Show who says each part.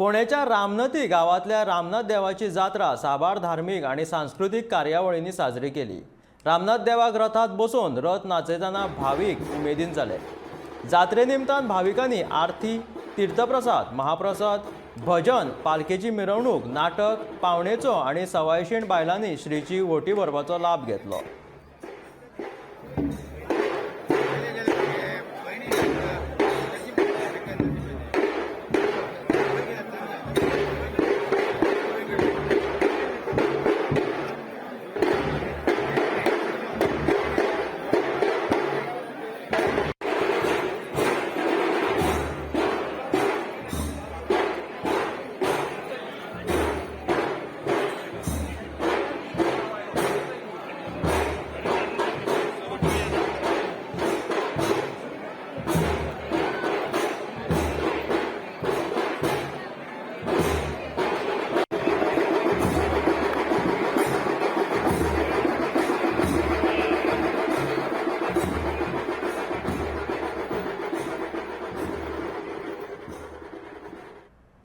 Speaker 1: फोंडेच्या रामनती गांवांतल्या रामनाथ देवाची जात्रा साबार धार्मीक आनी सांस्कृतीक कार्यावळींनी साजरी केली. रामनाथ देवाक रथात बसोवन रथ नाचयतना भावीक उमेदीन जाले. जात्रे निमतान भाविकांनी आरती, तीर्थप्रसाद, महाप्रसाद, भजन, पालखेची मिरवणूक, नाटक, पावणेचो आनी सवायशीण बायलांनी श्रीची व्होटी भरपाचो लाभ घेतलो.